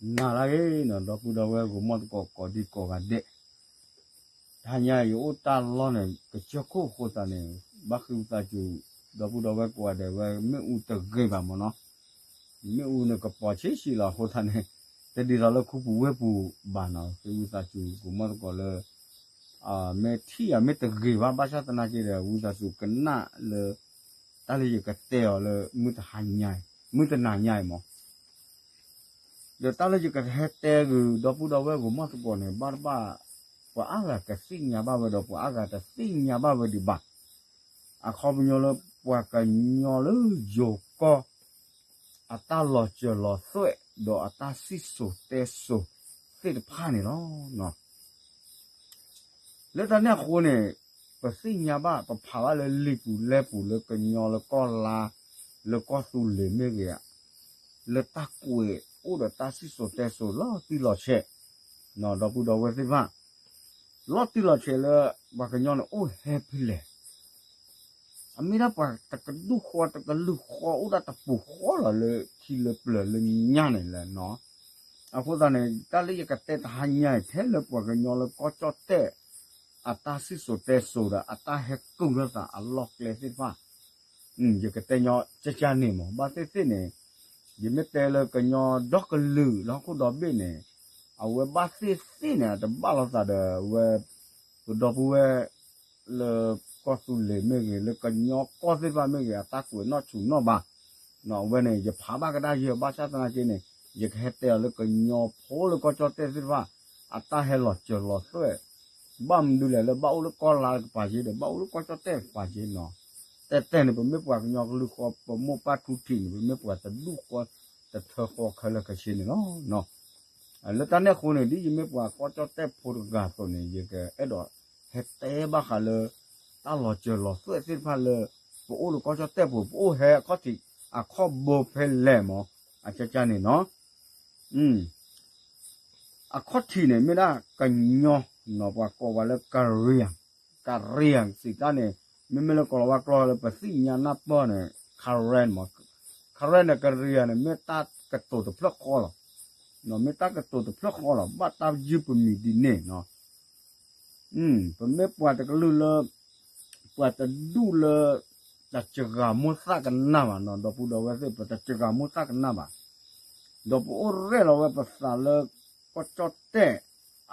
နၤလၢအဂ့ၤနီၤ ဒီပုၢ်ဒီဝဲၢ်ဂီၤမီၢ်သကိးကိးဒံကိးဂၤဒဲး, တဟါညါယအိၣ်တၢ်လီၢ်န့ၣ် ကစၢၢ်ခိၣ်အဃိသတးန့ၣ် ဘၣ်ဃ့ဝံသးစူၤ ဒီပုၢ်ဒီဝဲၢ်ကိးဂၤဒဲးဝဲ မ့ၣ်အူတဂ့ၤဘၣ်မၢ်နီၤ, မ့ၣ်အူန့ၣ်ကပီၤဆံးဆံးလီၤအဃိသတးန့ၣ် တဒ်သိးလၢခူပူၤဝ့ၢ်ပူၤဘၣ်နီၤ ဃ့ဝံသးစူၤဂီၤမီၢ်သကိးလၢ မ့ၢ်ထံၣ်အမ့ၢ်တဂ့ၤဘၣ် ဘၣ်ဆၣ်သနာ်က့ဒီး ဝံသးစူၤကနၣ်လၢ တၢ်လၢယကတဲအီၤလၢ မုၢ်တဟါညါအံၤ မုၢ်တနၤညါအံၤမၢ် ဒီးတၢ်လၢယကဟဲတဲဂ့ၤ ဒီပုၢ်ဒီဝဲၢ်ဂီၤမီၢ်သကိးန့ၣ် ဘၣ်တဘၣ် ပှၤအါဂၤကသ့ၣ်ညါဘၣ်ဝဲဒီး ပှၤအါဂၤတသ့ၣ်ညါဘၣ်ဝဲဒံးဘၣ်. အခီပညီလၢပှၤကညီလၢယိၤကီၢ် အတၢ်လီၤစၢၤလီၤသွဲၣ် ဒီးအတၢ်စံၣ်စိၤတဲစိၤသ့ၣ်တဖၣ်န့ၣ်လီၤ. လၢတၢ်န့ၣ်အဃိန့ၣ် ပသ့ၣ်ညါဘၣ် ပဖးဘၣ်လၢလံာ်ပူၤလဲၢ်ပူၤ လၢကညီလၢကီၢ်လါ လၢကီၢ်သူလ့ၤမ့ၢ်ဂ့ၤ လၢတၢ်ကွဲးအိၣ်ဒီးတၢ်စံၣ်စိၤတဲစိၤလီၤတံၢ်လီၤဆဲး ဒီပုၢ်ဒီဝဲၢ်သ့ၣ်တဖၣ် လီၤတံၢ်လီၤဆဲးလၢ ပှၤကညီန့ၣ်အိၣ်ဟဲဖဲလဲၣ် အမ့ၢ်ဒၣ်ပှၤတကဒူၣ်ဃီတကလုာ်ဃီ အိၣ်ဒၣ်တပူၤဃီလီၤလၢခံလၢပျၢၤလၢညါန့ၣ်လဲၣ်နီၤ. အဃိသတးန့ၣ် တၢ်လၢယကတဲတဟါညါအံၤ ထဲလၢပှၤကညီလၢကီၢ်ကၠီၣ်တဲၣ် အတၢ်စံၣ်စိၤတဲစိၤဒီး အတၢ်ဟဲကုၢ်ထီၣ်သးအလီၢ်ကျဲသ့ၣ်တဖၣ် ယကတဲညီကၠၢ်ကၠၢ်န့ၣ်မး ဘၣ်သ့ၣ်သ့ၣ်န့ၣ် ယမ့ၢ်တဲလၢကညီဒီကလုာ်လၢဟီၣ်ခိၣ်ဒီဘ့ၣ်န့ၣ် အဝဲဘၣ်သ့ၣ်သ့ၣ်န့ၣ် အတဘၣ်လိာ်သးဒီးဝဲ ပဒီပုၢ်ဝဲၢ် လၢကီၢ်သူလ့ၤမ့ၢ်ဂ့ၤ လၢကညီကီၢ်သ့ၣ်တဖၣ်မ့ၢ်ဂ့ၤ အတၢ်ကွဲးနီၣ်ဆူၣ်နီၣ်ဘၣ် အဝဲန့ၣ် ယဖးဘၣ်ကဒါယဲ ဘၣ်ဆၣ်သနာ်က့န့ၣ် ယကဟဲတဲအီၤလၢကညီဖိလၢကီၢ်ကၠီၣ်တဲၣ်သ့ၣ်တဖၣ် အတၢ်ဟဲလီၤစၢၤလီၤသွဲၣ် ဘၣ်မနုၤလဲၣ်လၢဘၣ်အိၣ်လၢကီၢ်လါတကပၤက့ဒီး ဘၣ်အိၣ်လၢကီၢ်ကၠီၣ်တဲၣ်တကပၤက့နီၤ. တဲတဲန့ၣ် ပမ့ၢ်ပှၤကညီကလုာ်ဃီ ပမိၢ်ပၢ်ထူထံးန့ၣ် ပမ့ၢ်ပှၤတဒူၣ်ဃီတထၢဃီခဲလၢာ်ခဲဆ့န့ၣ်လီၤ. လၢတၢ်န့ၣ်အဃိန့ၣ် ဒ်ယမ့ၢ်ပှၤကီၢ်ကၠီၣ်တဲၣ်ဖိတဂၤအသိးန့ၣ် ယကအဲၣ်ဒိးဟဲတဲဘၣ်ဃးလၢ တၢ်လီၤစၢၤလီၤသွဲၣ်သ့ၣ်တဖၣ်လၢ ပအိၣ်လၢကီၢ်ကၠီၣ်တဲၣ်ပူၤ ပအိၣ်ဟဲအခီၣ်ထံး အခီၣ်ဘိဖဲလဲၣ်မး အကၠၢ်ကၠၢ်န့ၣ်နီၤ. အခီၣ်ထံးန့ၣ် မ့ၢ်ဒၣ်ကညီနီၤ ပှၤကိးဝဲလၢ Karen, Karen စံးတၢ်န့ၣ် မ့မ့ၢ်လၢကိၤလၤဝါကျိာ်လၢပသ့ၣ်ညါနၢ်ပၢၢ်န့ၣ် Karen မး, Karen ဒီး Karen န့ၣ် မ့ၢ်တၢ်ကတိၤတဖျၢၣ်ဃီလီၤ. မ့ၢ်တၢ်ကတိၤတဖျၢၣ်ဃီလီၤ ဘၣ်တၢ်ယုၢ်ပမံၤဒ်န့ၣ်နီၤ. ပမ့ၢ်ပှၤတကလုာ်လၢ ပှၤတဒူၣ်လၢ တစှၤမိၣ်သၣ်ကနၣ်ဘၣ်နီၤ ဒီပုၢ်ဒီဝဲၢ်သ့ၣ် ပတစှၤမိၣ်သၣ်ကနၣ်ဘၣ်. ဒီးပအိၣ်ရဲၣ်လီၤဝဲပသးလၢ ကီၢ်ကၠီၣ်တဲၣ်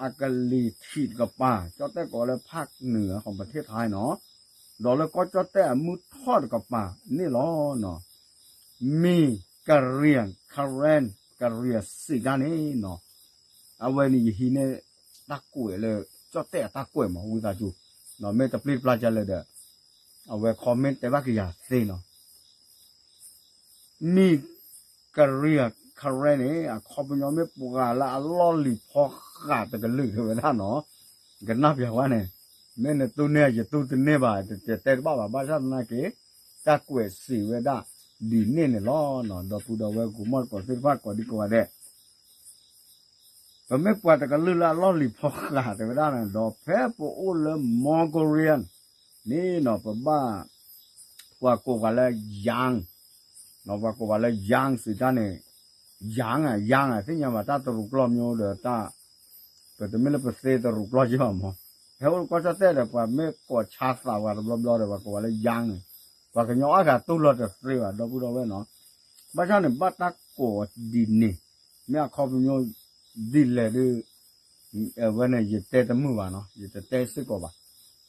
အကလံၤထံးတကပၤ ကၠီၣ်တဲၣ်ကိးလၢဖၣ်နုာ် ของประเทศไทยနီၤ ဒီးလၢကီၢ်ကၠီၣ်တဲၣ်အမုၢ်ထီၣ်တကပၤန့ၣ်လီၤ. မ့ၢ် Karen, Karen, Karen စံးတၢ်န့ၣ်နီၤ အဝဲန့ၣ်ယဟံးန့ၢ်တၢ်ကွဲးလၢ ကၠီၣ်တဲၣ်အတၢ်ကွဲးမး ဝံသးစူၤ မ့ၢ်တပျ့ၢ်တပျၢ်ကလဲၣ်ဒီး အဝဲ comment တဲဘၣ်ကယၤသ့နီၤ. မ့ၢ် Karen, Karen န့ၣ် အခီပညီမ့ၢ်ပှၤလၢအလီၢ်လံၤဖီဃးတကလုာ်တဲဝဲဒၣ်နီၤ. ကနၣ်ပျးဝဲန့ၣ် မ့ၢ်နတူၢ်န့ၢ်ယတူၢ်တန့ၢ်ဘၣ် တတဲတဘၣ်ဘၣ် ဘၣ်ဆၣ်သနာ်က့ တၢ်ကွဲးစံးဝဲဒၣ်ဒ်န့ၣ်န့ၣ်လီၤ. ဒီပုၢ်ဒီဝဲၢ်ဂီၤမီၢ်သကိးသ့ၣ်တဖၣ်ကိးဒံကိးဂၤဒဲး ပမ့ၢ်ပှၤတကလုာ်လၢအလီၢ်လံၤဖီဃးတဲဝဲဒၣ်န့ၣ် ဒီးဖဲပအိၣ်လၢ Mongolian န့ၣ်နီၤ ပဘၣ် ပှၤကိးပှၤလၢ Yang ပှၤကိးပှၤလၢ Yang စံးတၢ်န့ၣ် Yang ဧါ Yang ဧါ သ့ၣ်ညါဘၣ်တၢ်တရူးကျီၢ်မ့ၢ်အိၣ်ဒီးတၢ် ပတမ့ၢ်လၢပသ့တရူးကျီၢ်က့ဘၣ်မး ဟဲအိၣ်လၢကီၢ်ကၠီၣ်တဲၣ်ဒီး ပှၤမ့ၢ်ကိးဆါသးပှၤတဘျီဘျီဒီး ပှၤကိးပှၤလၢ Yang န့ၣ် ပှၤကညီအါဂၤတူၢ်လိာ်တသ့ဘၣ် ဒီပုၢ်ဒီဝဲၢ်နီၤ. ဘၣ်ဆၣ်န့ၣ် ဘၣ်တၢ်ကိးဒ်န့ၣ် မ့ၢ်အခီပညီ ဒ်လဲၣ်ဒီး အဝဲန့ၣ် ယတဲတမုာ်ဘၣ်နီၤ ယတတဲစ့ၢ်ကီးဘၣ်.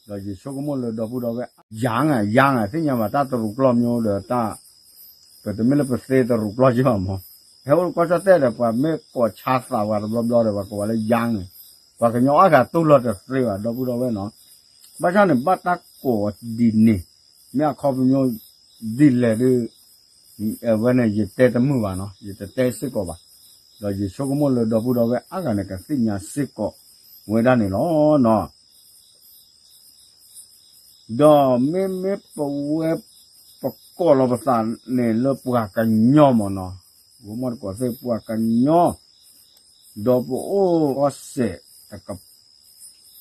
ဒီးယဆိကမိၣ်လၢဒီပုၢ်ဒီဝဲၢ် Yang ဧါ Yang ဧါ သ့ၣ်ညါဘၣ်တၢ်တရူးကျီၢ်မ့ၢ်အိၣ်ဒီးတၢ် ပတမ့ၢ်လၢပသ့တရူးကျီၢ်က့ဘၣ်မး ဟဲအိၣ်လၢကီၢ်ကၠီၣ်တဲၣ်ဒီး ပှၤမ့ၢ်ကိးဆါသးပှၤတဘျီဘျီဒီး ပှၤကိးပှၤလၢ Yang န့ၣ် ပှၤကညီအါဂၤတူၢ်လိာ်တသ့ဘၣ် ဒီပုၢ်ဒီဝဲၢ်နီၤ. ဘၣ်ဆၣ်န့ၣ် ဘၣ်တၢ်ကိးဒ်န့ၣ် မ့ၢ်အခီပညီ ဒ်လဲၣ်ဒီး အဝဲန့ၣ် ယတဲတမုာ်ဘၣ်နီၤ ယတတဲစ့ၢ်ကီးဘၣ်. ဒီးယဆိကမိၣ်လၢဒီပုၢ်ဒီဝဲၢ်အါဂၤန့ၣ် ကသ့ၣ်ညါစ့ၢ်ကီးဝဲဒၣ်န့ၣ်လီၤနီၤ. ဒီးမ့မ့ၢ်ပဝဲ ပကိးလီၤပသးန့ၣ်လၢပှၤကညီမ့ၢ်နီၤ, ဂီၤမီၢ်တကိးသ့ၣ်ပှၤကညီ, ဒီးပအိၣ်ကီၢ်စဲၣ်တက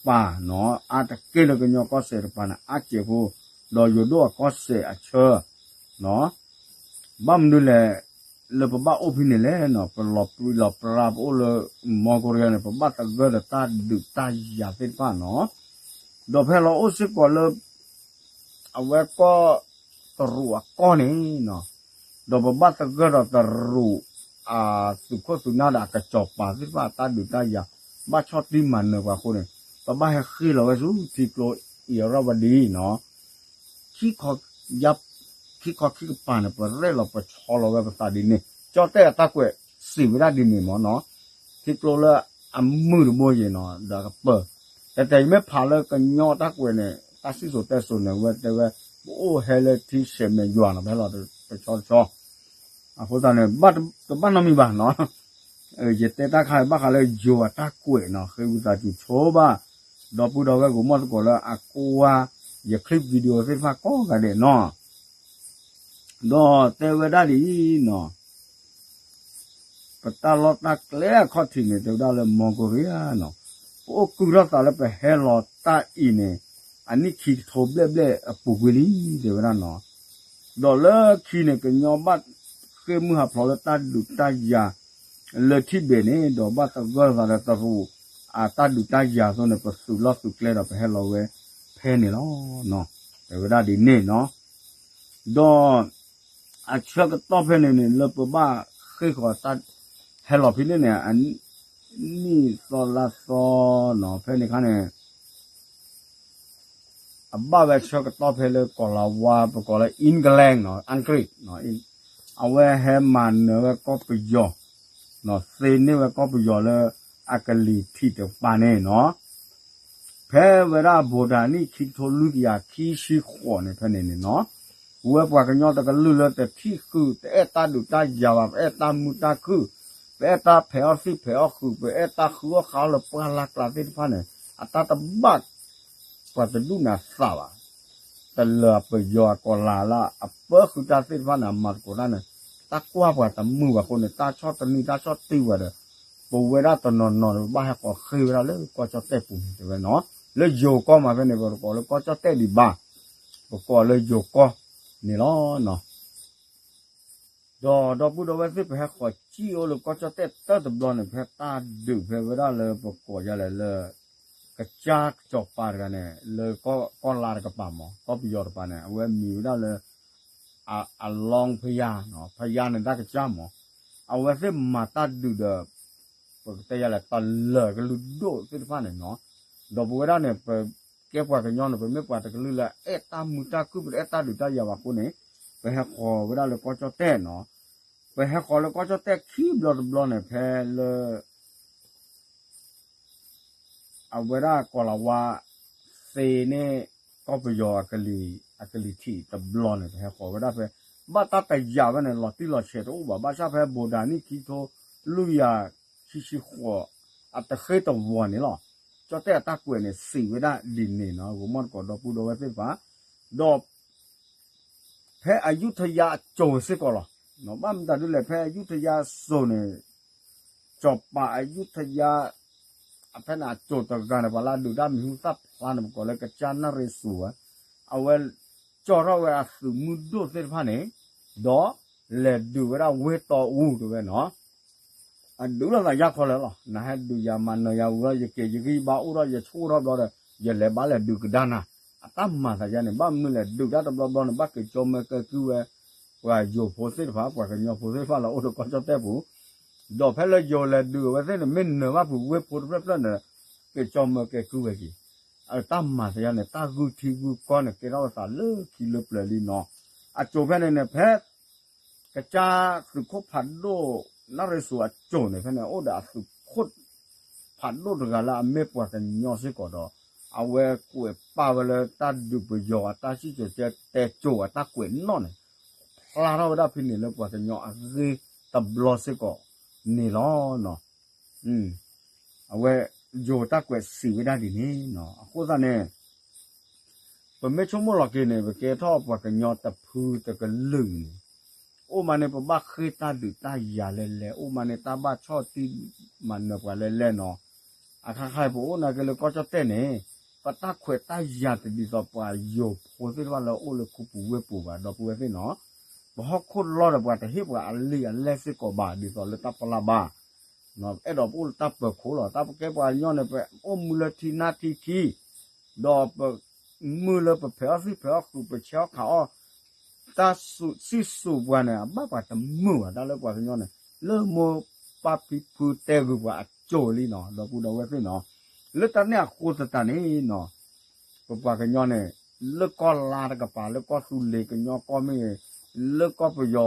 ပၤနီၤ, အါတက့ၢ်လၢကညီကီၢ်စဲၣ်တကပၤန့ၣ် အါစဲးဖိ, ဒီးယိၤဒိၣ်အကီၢ်စဲၣ်အဆၢနီၤ, ဘၣ်မနုၤလဲၣ်, တ လၢပဘၣ်အိၣ်ဖဲန့ၣ်လဲၣ်နီၤ, ပလီၤပြံလီၤပြါ ပအိၣ်လၢမီကိရံယါန့ၣ် ပဘၣ်သဂၢၢ်ဒီးတၢ်ဒုးတၢ်ယၤသ့ၣ်တဖၣ်နီၤ, ဒီးပဟဲလီၤအိၣ်စ့ၢ်ကီးလၢ အဝဲကီၢ်တရူးအကီၢ်န့ၣ်နီၤ, ဒီးပဘၣ်သဂၢၢ်ဒီးတရူး အသုးခိၣ်သုးနၢ်ဒီးအကစီၤပၤသ့ၣ်တဖၣ်အတၢ်ဒုးတၢ်ယၤ, ဘၣ်ဆီၣ်တံၢ်မၤနၢၤပှၤအဃိန့ၣ်, ပဘၣ်ဟဲဃ့ၢ်လီၤဝဲဆူထံကျိအံၤရၣ်ဝဒံနီၤ, ခံခီ ယါ ခံခီခံကပၤန့ၣ် ပရဲၣ်လီၤပဆီလီၤဝဲပသးဒ်န့ၣ်, ကၠီၣ်တဲၣ်အတၢ်ကွဲးစံးဝဲဒၣ်ဒ်န့ၣ်မ့ၢ်နီၤ, ထံကျိလၢအမုၢ်တဘိယံၤနီၤ ဒီးကပၢၤ, တဲတဲယမ့ၢ်ဖးလၢကညီတၢ်ကွဲးန့ၣ် တၢ်စံၣ်စိၤတဲစိၤန့ၣ် ဝဲတဲဝဲ ပအိၣ်ဟဲလၢထံဆဲးမဲာ်ယွၤနီၤ ပဟဲလီၤတဆီတဆီ အဃိသတးန့ၣ် တဘၣ်နီတမံၤဘၣ်နီၤ, ယတဲတၢ်ခါဘၣ်ဃးလၢယိၤအတၢ်ကွဲးနီၤ ဃ့ဝံသးစူၤဆိဘၣ်, ဒီပုၢ်ဒီဝဲၢ်ကမီၢ်သကိးလၢအကွၢ်ယ clip video သ့ၣ်တဖၣ်ကိးဂၤဒဲးနီၤ, ဒီးတဲဝဲဒၣ်ဒ်အံၤနီၤ ပတၢ်လီၢ်တၢ်ကျဲအခီၣ်ထံးန့ၣ် တဲဝဲဒၣ်လၢမီကိရံယါနီၤ, ပအိၣ်ကုၢ်ထီၣ်သးလၢပဟဲလီၤတၢ်အံၤန့ၣ် အနံၣ်ခံကထိဘျဲၣ်ဘျဲၣ်အပူၤကွံာ်လံ တဲဝဲဒၣ်နီၤ, ဒီးလၢခံန့ၣ် ကညီဘၣ်ဃ့ၢ်မုၢ်ဟးဖျိးလၢတၢ်ဒုးတၢ်ယၤ လၢထံၣ်ဘ့ၣ်န့ၣ် ဒီးဘၣ်သဂၢၢ်သးဒီးတရူး အတၢ်ဒုးတၢ်ယၤအသိးန့ၣ် ပသုးလီၢ်သုးကျဲဒီးပဟဲလီၤဝဲဖဲန့ၣ်လီၤ. တဲဝဲဒၣ်ဒ်န့ၣ်နီၤ, ဒီး အဆၢကတီၢ်ဖဲန့ၣ်န့ၣ် လၢပဘၣ်ဃ့ၢ်ဃီၤတၢ်ဟဲလီၤဖဲန့ၣ်န့ၣ် အနံၣ်သီလါသီနီၤ ဖဲန့ၣ်ခါန့ၣ် အဘၣ်ဝဲဆၢကတီၢ်ဖဲလၢကီၢ်လၤဝါ ပကိးလၢ England နီၤ အင်္ဂလိပ် နီၤ, အဝဲဟဲမၤနၢၤဝဲကီၢ်ပယီၤ, သ့န့ၢ်ဝဲကီၢ်ပယီၤလၢအကလံၤထံးတကပၤန့ၣ်နီၤ, ဖဲဝဲဒၣ် ဘိးဒၣ်နံၣ် ခံကထိလွံၢ်ကယၤခံဆံဃိးန့ၣ် ဖဲန့ၣ်န့ၣ်နီၤ, ဝဲပှၤကညီတကလုာ်လၢတထံၣ်ဃုာ် တအဲၣ်တၢ်ဒုးတၢ်ယၤဘၣ်, ပအဲၣ်တၢ်မုာ်တၢ်ခုၣ်, ပအဲၣ်တၢ်ဖဲးအီၣ်သံၣ်ဖဲးအီၣ်ဃုာ်, ပအဲၣ်တၢ်ဃုအီၣ်ဃုအီလၢပှၢ်လၢ်ကျါသ့ၣ်တဖၣ်န့ၣ် အတၢ်တဘၣ် ပှၤတဒူၣ်န့ၣ်အသးဘၣ်, တလၢာ်ပယီၤအကီၢ်လၤလၢအပၢဃုာ်တၢ်သ့ၣ်တဖၣ်န့ၣ် အမၤသကိးတၢ်န့ၣ် တၢ်ကွၢ်ပှၤတမုာ်ဘၣ်အဃိန့ၣ် တၢ်ဆီၣ်တနံၤတၢ်ဆီၣ်တံၢ်ဝဲဒီး ပဝဲဒၣ်တနီၤနီၤန့ၣ် ပဘၣ်ဟဲဃီၤဃ့ၢ်ဝဲဒၣ်လၢကီၢ်ကၠီၣ်တဲၣ်ပူၤန့ၣ် တဲဝဲနီၤ, လၢယိၤကီၢ်မးဖဲန့ၣ် ပတကိးလၢကီၢ်ကၠီၣ်တဲၣ်ဒံးဘၣ်, ပကိးလၢယိၤကီၢ်န့ၣ်လီၤ. ဒီးဒီပုၢ်ဒီဝဲၢ်သ့ၣ် ပဟဲဃီၤစံၣ်အိၣ်လၢကီၢ်ကၠီၣ်တဲၣ်တၢၢ်တဘျီန့ၣ် ဖဲတၢ်ဒုးဖဲဝဲဒၣ်လၢပကိးယါလဲၣ်လၢ ကစၢ်ကစီၤပၤတဂၤန့ၣ် လၢကီၢ်လါတကပၤမး ကီၢ်ပယီၤတကပၤန့ၣ် အဝဲမံၤဝဲဒၣ်လၢ အလီဖယါ, ဖယါန့ၣ်တၢ်ကစၢ်မး, အဝဲသ့ၣ်မၤတၢ်ဒုးဒီး ပကတဲယါလဲၣ် တလၢာ်ကလုာ်ဒိၣ်သ့ၣ်တဖၣ်န့ၣ်နီၤ, ဒီးပဝဲဒၣ်န့ၣ် ပကဲပှၤကညီန့ၣ် ပမ့ၢ်ပှၤတကလုာ်လၢအဲၣ်တၢ်မုာ်တၢ်ခုၣ် ပတအဲၣ်တၢ်ဒုးတၢ်ယၤဘၣ်အဃိန့ၣ် ပဟဲဃီၤဝဲဒၣ်လၢကီၢ်ကၠီၣ်တဲၣ်နီၤ, ပဟဲဃီၤလၢကီၢ်ကၠီၣ်တဲၣ်ခံဘျီတဘျီန့ၣ် ဖဲလၢ အဝဲဒၣ်ကီၢ်လၤဝါ သ့န့ၢ် ကီၢ်ပယီၤအကလံၤ အကလံၤထံးတဘျီန့ၣ် ပဟဲဃီၤဝဲဒၣ်ဖဲ ဘၣ်တၢ်တယာ်ဝဲန့ၣ် လီၤတံၢ်လီၤဆဲးတအိၣ်ဘၣ်, ဘၣ်ဆၣ်ဖဲဘိးဒၣ်နံၣ်ခံကထိလွံၢ်ကယၤခံဆံဃိး အတဃ့တဝီၤန့ၣ်လီၤ. ကၠီၣ်တဲၣ်အတၢ်ကွဲးန့ၣ် စံးဝဲဒၣ်ဒ်န့ၣ်နီၤ, ဂိၤမီၣ်တကိးဒီပုၢ်ဒီဝဲၢ်သ့ၣ်တဖၣ်, ဒီး ဖဲအယူထယါအစိၤစ့ၢ်ကီးလီၤ. ဘၣ်မနုၤဒ်လဲၣ် ဖဲအယူထယါအစိၤန့ၣ် စီၤပၤအယူထယါ ဖဲန့ၣ်အစိၤတဂၤန့ၣ် ပှၤလၢအဒုးတၢ်မံၤဟူသၣ်ဖျါန့ၣ် ပကိးလၢကစၢ်နၣ်ရံၣ်စူၤဧါ, အဝဲ ကၠီၣ်ထီၣ်ဝဲအသုးမုၢ်ဒိၣ်သ့ၣ်တဖၣ်န့ၣ်, ဒီးလဲၤဒုးဝဲဒၣ်ဝ့ၢ်တီအူတဲဝဲနီၤ အဒုးလိာ်သးယါခီလၢာ်လီၤ. နဟဲဒုးယၤမၤနၢၤယၤဝံၤလီၤ ယက့ၤယဂံၢ်ဘါအိၣ်ထီၣ် ယဆိၣ်ထီၣ်ဘျီဒီး ယလဲၤဘၣ်လဲၤဒုးကဒါနၤ, အတၢ်မၤသးယါန့ၣ် ဘၣ်မနုၤလဲၣ် ဒုးတၢ်တဘျီဘျီန့ၣ် ဘၣ်က့ၤကၠီမၢကဲကုၢ်ဝဲ ပှၤယိၤဖိသ့ၣ်တဖၣ် ပှၤကညီဖိသ့ၣ်တဖၣ်လၢအိၣ်လၢကီၢ်ကၠီၣ်တဲၣ်ပူၤ, ဒီးဖဲလၢယိၤလဲၤဒုးအဝဲသ့ၣ်န့ၣ် မ့ၢ်နၢၤဘၣ်ဖုးဝ့ၢ်ဖိတဖျၢၣ်ဖျၢၣ်န့ၣ် က့ၤကၠီမၢကဲကုၢ်ဝဲက့ၤ, အတၢ်မၤသးယါန့ၣ် တၢ်ဂုၢ်ထံဂုၢ်ကီၢ်န့ၣ် ကဲထီၣ်ဝဲသးလၢခံလၢပျၢၤလံနီၤ. အစိၤဖဲန့ၣ်န့ၣ် ဖဲ ကစၢ်သုးခိၣ်ဖးဒိၣ် နၣ်ရံၣ်စူၤအစိၤန့ၣ် ဖဲန့ၣ် အိၣ်ဒီးအသုးခိၣ် ဖးဒိၣ်တဂၤလၢအမ့ၢ်ပှၤကညီစ့ၢ်ကီးဒီး အဝဲကွဲးပာ်ဝဲလၢတၢ်ဒုးပယီၤအတၢ်စံၣ်စိၤတဲစိၤအတၢ်ကွဲးနီၣ်န့ၣ် ဖျါထီၣ်ဝဲဒၣ်ဖဲန့ၣ်လၢပှၤကညီအဂ့ၢ်တဘျီစ့ၢ်ကီးန့ၣ်လီၤ. အဝဲ ယိၤတၢ်ကွဲးစံးဝဲဒၣ်ဒ်န့ၣ်နီၤ. အဃိသတးန့ၣ် ပမ့ၢ်ဆိကမိၣ်လီၤက့ၤန့ၣ် ပကဲထီၣ်ပှၤကညီတဖုတကလုာ်န့ၣ် အိၣ်မးန့ၣ် ပဘၣ်ဃ့ၢ်တၢ်ဒုးတၢ်ယၤလဲၣ်လဲၣ်, အိၣ်မးန့ၣ် တၢ်ဘၣ်ဆီၣ်တံၢ်မၤနၢၤပှၤလဲၣ်လဲၣ်နီၤ. အခါခါအံၤ ပအိၣ်နာ်က့လၢကီၢ်ကၠီၣ်တဲၣ်န့ၣ် ပတၢ်ခွဲးတၢ်ယာ်တဒ်သိးပှၤယိၤဖိသ့ၣ်တဖၣ်လၢအအိၣ်လၢခူပူၤဝ့ၢ်ပူၤဘၣ် ဒီပုၢ်ဝဲၢ်သ့ၣ်နီၤ. ပဟီၣ်ခိၣ်လီၢ်ဒီးပှၤတဟ့ၣ်ပှၤအလံာ်အလဲၢ်စ့ၢ်ကီးဘၣ် ဒ်သိးလၢတၢ်ပလၢ်ဘၣ်, အဲၣ်ဒိးပအိၣ်လၢတၢ်ပၢၤခိၣ်လီၤ. တၢ်ပကဲပှၤကညီန့ၣ် ပအိၣ်မူလၢထံနါထံခံ, ဒီးပ မုၢ်လၢပဖဲးအီၣ်သံၣ်ဖဲးအီၣ်ဃုာ် ပဆဲးအီၣ်ခးအီၣ်, တၢ်စံၣ်စိၤပှၤန့ၣ် အဘၣ်ပှၤတမုာ်ဘၣ် တၢ်လၢပှၤကညီန့ၣ် လၢမိၢ်ပၢ်ဖံဖုတဲဂုာ်ပှၤအစိၤလံနီၤ ဒီပုၢ်ဒီဝဲၢ်သ့ၣ်နီၤ. လၢတၢ်န့ၣ်အဃိသတးန့ၣ်နီၤ ပပှၤကညီန့ၣ် လၢကီၢ်လါတကပၤ လၢကီၢ်သူလ့ၤကညီကီၢ်မ့ၢ်ဂ့ၤ, လၢကီၢ်ပယီၤ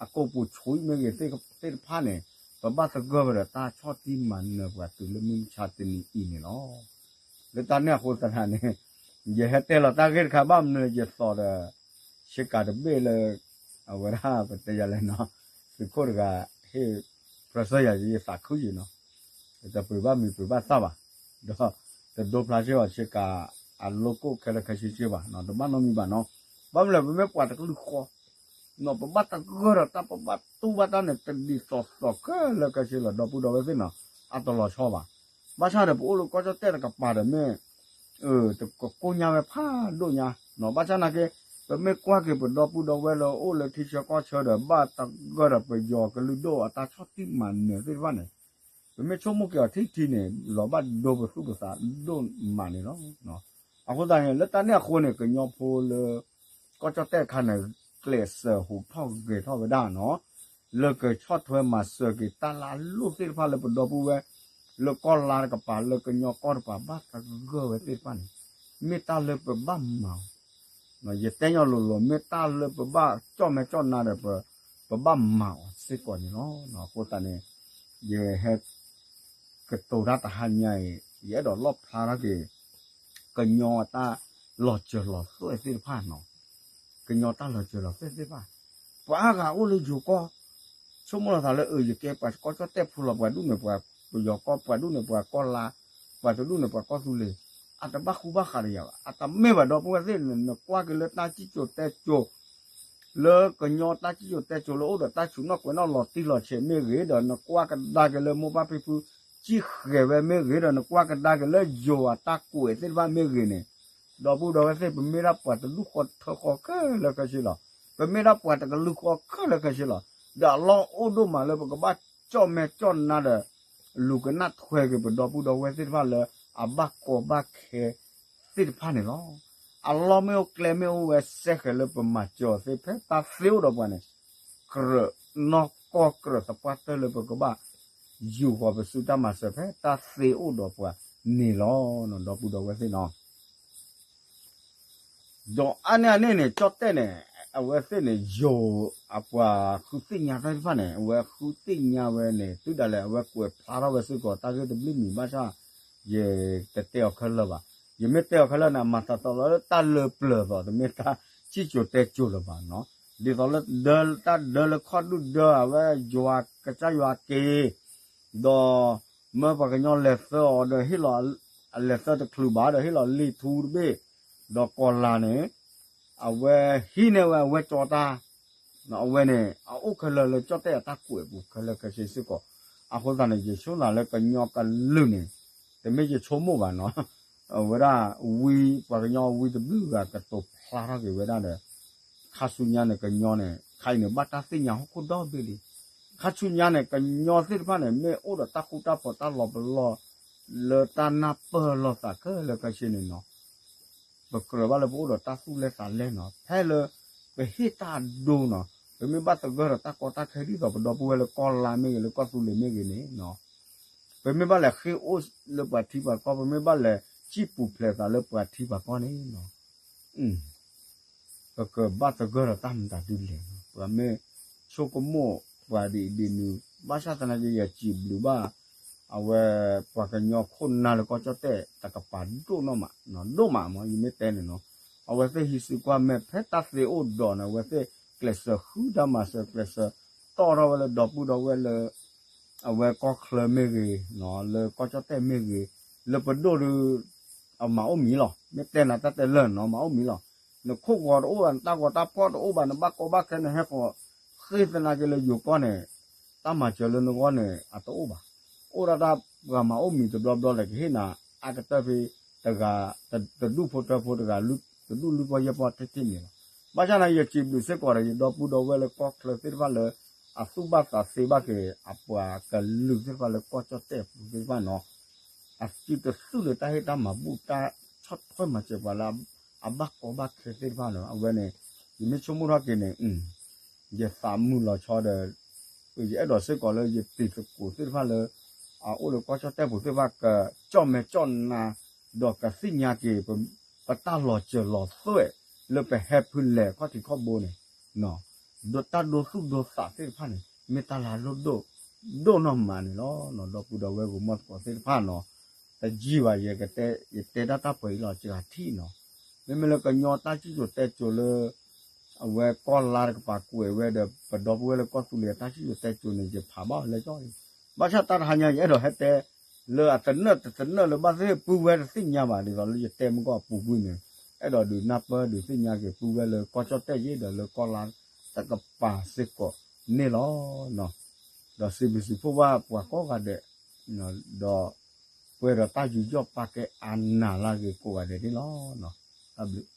အကိာ်ပူၤဆူမ့ၢ်ဂ့ၤသ့ၣ်တဖၣ်န့ၣ် ပဘၣ်သဂၢၢ်ဝဲဒီးတၢ်ဆီၣ်တံၢ်မၤနၢၤပှၤတုၤလၢမုၢ်မဆါတနံၤအံၤန့ၣ်လီၤ. လၢတၢ်န့ၣ်အဃိသတးန့ၣ် ယဟဲတဲလီၤတၢ်ဂ့ၢ်တခါ ဘၣ်မနုၤယသိးဒီး ဆ့ကၤတဘ့ၣ်လၢ အဝဲဒၣ်ပတဲယၤလဲၣ်နီၤ သုးခိၣ်တဂၤ ဟ့ၣ် pressure ယၤ ယသးခုယံာ်နီၤ တပှ့ၤဘၣ်မံၤပှ့ၤဘၣ်သၣ်ဘၣ်, ဒီးတဒိဖျါစ့ၢ်အီၤဆ့ကၤ အလိကိၣ်ခဲလၢာ်ခဲဆ့စ့ၢ်ဘၣ်နီၤ တဘၣ်နီတမံၤဘၣ်နီၤ. ဘၣ်မနုၤလဲၣ် ပမ့ၢ်ပှၤတကလုာ်ဃီ ပဘၣ်သဂၢၢ်ဒီးတၢ် ပဘၣ်တူၢ်ဘၣ်တၢ်န့ၣ် တဒ်သိးသိးခဲလၢာ်ခဲဆ့လီၤ ဒီပုၢ်ဒီဝဲၢ်သ့ၣ်နီၤ အတလီၤဆီဘၣ်. ဘၣ်ဆၣ်ဒီးပအိၣ်လၢကီၢ်ကၠီၣ်တဲၣ်တကပၤဒီးမ့ၢ် ကကိၢ်ညါဝဲဖးဒိၣ်ညါနီၤ ဘၣ်ဆၣ်နာ်က့ ပမ့ၢ်ကွၢ်က့ၤပဒီပုၢ်ဒီဝဲၢ်လၢအိၣ်လၢထံဆၢကီၢ်ဆၢဒီး ဘၣ်သဂၢၢ်ဒီးပယီၤကလုာ်ဒိၣ်အတၢ်ဆီၣ်တံၢ်မၤနၢၤသ့ၣ်တဖၣ်န့ၣ် ပမ့ၢ်ဆိကမိၣ်က့ၤအီၤထံထံန့ၣ် လီၤဘၣ်ဒိပသူၣ်ပသးဒိၣ်မးန့ၣ်လီၤ. အဃိသတးန့ၣ် လၢတၢ်န့ၣ်အဃိန့ၣ် ကညီဖိလၢ ကီၢ်ကၠီၣ်တဲၣ်အခါန့ၣ် ကျဲးစၢးဟူးထီၣ်ဂဲၤထီၣ်ဝဲဒၣ်နီၤ လၢကဆီၣ်ထွဲမၤစၢၤက့ၤတၢ်လၢအလိၣ်သ့ၣ်တဖၣ်လၢပဒီပုၢ်ဝဲၢ် လၢကီၢ်လါတကပၤ လၢကညီကီၢ်တကပၤ ဘၣ်သဂၢၢ်ဝဲသ့ၣ်တဖၣ်န့ၣ် မ့ၢ်တၢ်လၢပဘၣ်မၤအီၤ ယတဲညီလိၤလိၤ မ့ၢ်တၢ်လၢပဘၣ်ကၠီၣ်မဲာ်ကၠီၣ်နါဒီး ပဘၣ်မၤအီၤစ့ၢ်ကီးန့ၣ်လီၤ. အဃိသတးန့ၣ် ယဟဲ ကတိၤတၢ်တဟါညါအံၤ ယအဲၣ်ဒိးလီၣ်ဖျါထီၣ်က့ၤ ကညီအတၢ်လီၤစၢၤလီၤသွဲၣ်သ့ၣ်တဖၣ်နီၤ ကညီတၢ်လီၤစၢၤလီၤသွဲၣ်သ့ၣ်တဖၣ် ပှၤအါဂၤအိၣ်လၢယိၤကီၢ် ဆိကမိၣ်လီၤသးလၢ အၢ ယကဲပှၤကီၢ်ကၠီၣ်တဲၣ်ဖိလီၤ ပှၤဒူၣ်န့ၣ်ပှၤပယီၤကီၢ် ပှၤဒူၣ်န့ၣ်ပှၤကီၢ်လါ ပှၤတဒူၣ်န့ၣ်ပှၤကီၢ်သူလ့ၤ အတဘၣ်ဃူဘၣ်ဃးဒီးယၤဘၣ် အတမ့ၢ်ဘၣ်ဒီပုၢ်ဝဲၢ်သ့ၣ်န့ၣ် နကွၢ်က့ၤလၢတၢ်စံၣ်စိၤတဲစိၤ လၢကညီတၢ်စံၣ်စိၤတဲစိၤလၢအိၣ်ဒီးတၢ်ဆူးနီၣ်ကွဲးနီၣ်လီၤတံၢ်လီၤဆဲးမ့ၢ်ဂ့ၤ ဒီးနကွၢ်ကဒါက့ၤလၢမိၢ်ပၢ်ဖံဖု စံၣ်ဃဲၤဝဲမ့ၢ်ဂ့ၤ ဒီးနကွၢ်ကဒါက့ၤလၢယိၤအတၢ်ကွဲးသ့ၣ်တဖၣ်မ့ၢ်ဂ့ၤန့ၣ် ဒီပုၢ်ဒီဝဲၢ်သ့ၣ် ပမ့ၢ်ဒၣ်ပှၤတဒူၣ်ဃီထၢဃီခဲလၢာ်ခဲဆ့လီၤ. ပမ့ၢ်ဒၣ်ပှၤတကလုာ်ဃီခဲလၢာ်ခဲဆ့လီၤ. ဒီးအလီၢ်အိၣ်ဒိၣ်မးလၢပကဘၣ်ကၠီၣ်မဲာ်ကၠီၣ်နါဒီး လူၤကနၣ်ထွဲက့ၤပဒီပုၢ်ဒီဝဲၢ်သ့ၣ်တဖၣ်လၢ အဘၣ်ကီဘၣ်ခဲသ့ၣ်တဖၣ်န့ၣ်လီၤ. အလီၢ်မ့ၢ်အိၣ်ကျဲမ့ၢ်အိၣ်ဝဲစဲဃဲၤလၢပမၤစၢၤအီၤသ့ၣ် ဖဲတၢ်သ့အိၣ်ဒီးပှၤန့ၣ် ကြၢးနီၢ်ကီၢ်ကြၢးသပှၢ်တၢၢ်လၢပကဘၣ် ယူာ်ဃီၤပစုတၢ်မၤစၢၤဖဲတၢ်သ့အိၣ်ဒီးပှၤန့ၣ်လီၤ. ဒီပုၢ်ဒီဝဲၢ်သ့ၣ်နီၤ ဒီးအါန့ၢ်အန့ၣ်န့ၣ် ကၠီၣ်တဲၣ်န့ၣ် အဝဲသ့ၣ်န့ၣ် ယိၤအပှၤဃုသ့ၣ်ညါတၢ်သ့ၣ်တဖၣ်န့ၣ် အဝဲဃုသ့ၣ်ညါဝဲန့ၣ် တုၤဒၣ်လဲာ် အဝဲကွဲးဖျါထီၣ်ဝဲစ့ၢ်ကီး တၢ်ဂ့ၢ်တဘျုးမံၤဘၣ်ဆၣ် ယတတဲအီၤခဲလၢာ်ဘၣ်. ယမ့ၢ်တဲအီၤခဲလၢာ်န့ၣ် မၤသးသီလီၤလၢတၢ်လၢပျၢၤသိး တမ့ၢ်တၢ်စံၣ်စိၤတဲစိၤလၢၤဘၣ်နီၤ. ဒ်သိးလၢ တၢ်ဒၢလၢခီၣ်ဒုၣ်ဒၢ အဝဲယွၤကစၢ်ယွၤက့ၤ ဒီး မၢပှၤကညီလဲၤသၢအီၤဒီးဟ့ၣ်လီၤ အလဲၤသၢတချုးဘၣ်ဒီးဟ့ၣ်လီၤလံာ်ထူတဘ့ၣ်, ဒီးကီၤလၤန့ၣ် အဝဲဟံးန့ၢ်ဝဲအဝဲကၠီတၢ်, အဝဲန့ၣ် အအိၣ်ခဲလၢာ်လၢကၠီၣ်တဲၣ်အတၢ်ကွဲးပူၤခဲလၢာ်ခဲဆ့စ့ၢ်ကီး, အဃိသတးန့ၣ် ယဆိကမိၣ်လၢကညီကလုာ်န့ၣ် တမ့ၢ်ယဆိကမိၣ်ဘၣ်နီၤ, အဝဲဒၣ်ဝံပှၤကညီဝံတဘျုးဂၤကတိၤဖျါထီၣ်က့ၤဝဲဒၣ်ဒီး ခါဆူညါန့ၣ် ကညီန့ၣ် ခါအံၤန့ၣ် ဘၣ်တၢ်သ့ၣ်ညါဟီၣ်ခိၣ်ဒီဘ့ၣ်လံ. ခါဆူညါန့ၣ် ကညီသ့ၣ်တဖၣ်န့ၣ် မ့ၢ်အိၣ်ဒီးတၢ်ဃူတၢ်ဖိးတၢ်လီၤပလိာ် လၢတၢ်နၢ်ပၢၢ်လိာ်သးခဲလၢာ်ခဲဆ့န့ၣ်နီၤ, ပကြၢးဘၣ်လၢပအိၣ်ဒီးတၢ်သူၣ်လဲသးလဲနီၤ, ဖဲလၢပဟ့ၣ်တၢ်အဒိနီၤ, ပမ့ၢ်ဘၣ်သဂၢၢ်ဒီးတၢ်ကီတၢ်ခဲဒ်သိးပဒီပုၢ်ဝဲၢ်လၢကီၢ်လါမ့ၢ်ဂ့ၤ လၢကီၢ်သူလ့ၤမ့ၢ်ဂ့ၤန့ၣ်နီၤ, ပမ့ၢ်ဘၣ်လဲၤဃ့ၢ်အိၣ်လၢပှၤထံပှၤကီၢ်, ပမ့ၢ်ဘၣ်လဲၤစံၣ်ပူၤဖျဲးသးလၢပှၤထံပှၤကီၢ်န့ၣ်နီၤ ပကဘၣ်သဂၢၢ်ဒီးတၢ်မတၤဒ်လဲၣ်, ပှၤမ့ၢ်ဆိကမိၣ်ပှၤဒ်အံၤဒ်နုၤ, ဘၣ်ဆၣ်သနာ်က့ ယစံးဘျုးဘၣ် အဝဲပှၤကညီခိၣ်နၢ်လၢကီၢ်ကၠီၣ်တဲၣ်တကပၤဒိၣ်နီၢ်မး, ဒိၣ်မးမ့ၢ်ယမ့ၢ်တဲန့ၣ်နီၤ, အဝဲသ့ၣ်ဟံးစုကွၢ်မဲာ်ဖဲတၢ်သ့အိၣ်ဒီးန့ၣ် အဝဲသ့ၣ်ကျဲးစၢးဃုတၢ်မၤစၢၤ ကျဲးစၢးတီၣ်ထီၣ်ဝဲလၢဒီပုၢ်ဒီဝဲၢ်လၢ အဝဲကီၢ်ချၢမ့ၢ်ဂ့ၤ, လၢကီၢ်ကၠီၣ်တဲၣ်မ့ၢ်ဂ့ၤ, လၢပဒိၣ်ဒီး အမၤအိၣ်မံၤလီၤ, မ့ၢ်တဲနၤတၢ်တဲလၢာ်နီၤ မၤအိၣ်မံၤလီၤ, နခိၣ်ဂီၤတအိၣ်ဘၣ်, နတၢ်ဂီၤတၢ်ဖီၣ်တအိၣ်ဘၣ်, နဘၣ်ကီဘၣ်ခဲ နဟဲဃီၤဃ့ၢ်သနာ်က့လၢယိၤကီၢ်န့ၣ်, တၢ်မၤစၢၤလၢနဂီၢ်န့ၣ် အတအိၣ်ဘၣ်, အိၣ်ဒၣ်တၢ်ပှၤမၤအိၣ်မံၤတဘျီဘျီဒီး ကဟ့ၣ်နၤအါကတၢၢ်ဖဲတဂၤ, တဒူၣ်ဖိတၢဖိတဂၤ, တဒူၣ်လွံၢ်ပီၢ်ယဲၢ်ပီၢ်ထဲထဲန့ၣ်လီၤ. ဘၣ်ဆၣ်န့ၣ် ယစံးဘျုးစ့ၢ်ကီးဒီး ယဒီပုၢ်ဒီဝဲၢ်လၢကီၢ်ချၢသ့ၣ်တဖၣ်လၢ အသူၣ်ဘၣ်သးသ့ဘၣ်က့ၤ အပှၤကလုာ်သ့ၣ်တဖၣ်လၢကီၢ်ကၠီၣ်တဲၣ်ပူၤသ့ၣ်တဖၣ်နီၤ, အစုတသုၣ်လၢတၢ်ဟ့ၣ်တၢ်မၤဘူၣ် တၢ်ဆီၣ်ထွဲမၤစၢၤပှၤလၢ အဘၣ်ကီဘၣ်ခဲသ့ၣ်တဖၣ်နီၤ, အဝဲန့ၣ် ယမ့ၢ်ဆိကမိၣ်ထီၣ်က့ၤန့ၣ် ယသးမုာ်လီၤဆီဒီး ယအဲၣ်ဒိးစ့ၢ်ကီးလၢယတံၤသကိးသ့ၣ်တဖၣ်လၢ အအိၣ်လၢကီၢ်ကၠီၣ်တဲၣ်ပူၤသ့ၣ်တဖၣ် ကကၠီၣ်မဲာ်ကၠီၣ်နါ ဒီးကသ့ၣ်ညါက့ၤ ပတၢ်လီၤစၢၤလီၤသွဲၣ် လၢပဟဲဖုလဲၤခီၣ်ထံးခီၣ်ဘိန့ၣ် ဒီးတၢ်ဒိသူၣ်ဒိသးသ့ၣ်တဖၣ်န့ၣ် မ့ၢ်တၢ်လၢအလိၣ်ဒိၣ်ဒိၣ်နီၢ်မးန့ၣ်လီၤ. ဒီပုၢ်ဒီဝဲၢ်ဂိၤမီၢ်သကိးသ့ၣ်တဖၣ်နီၤ, တယံာ်ဘၣ် ယကတဲ ယတဲတၢ်တၢ်ပှဲၤအံၤလီၤ စှၤထံၣ်နီၤ, မ့မ့ၢ်လၢကညီတၢ်စံၣ်စိၤတဲစိၤလၢ အဝဲကီၢ်လါတကပၤကွဲးဝဲဒီး ပဒီပုၢ်ဝဲၢ်လၢကီၢ်သူလ့ၤအတၢ်စံၣ်စိၤတဲစိၤန့ၣ် ယဖးဘၣ်လဲၣ်ကီၢ်လံ. ဘၣ်ဆၣ်တၢ်တဟါညါ ယအဲၣ်ဒိးဟဲတဲ လၢအတနၢၣ်တတနၢၣ်လၢဘၣ်သ့ၣ်ပုၢ်ဝဲၢ်တသ့ၣ်ညါဘၣ် ဒ်သိးလၢယတဲမုၢ်ကီၢ်အပူၤကွံာ်န့ၣ် အဲၣ်ဒိးဒုးနၢ်ပၢၢ်ဒုးသ့ၣ်ညါက့ၤပုၢ်ဝဲၢ်လၢကီၢ်ကၠီၣ်တဲၣ်ယ့ၣ်ဒီးလၢကီၢ်လါတကပၤစ့ၢ်ကီးန့ၣ်လီၤ. ဒီးစံးဘျုးစံးဖှိၣ်ဘၣ်ပှၤကိးဂၤဒဲး ဒီးပှဲၤဒီးတၢ်ယူးယီၣ်ပာ်ကဲအါနၢ်လၢအဂ့ၤကိးဂၤဒဲးန့ၣ်လီၤ. တၢ်ဘျုး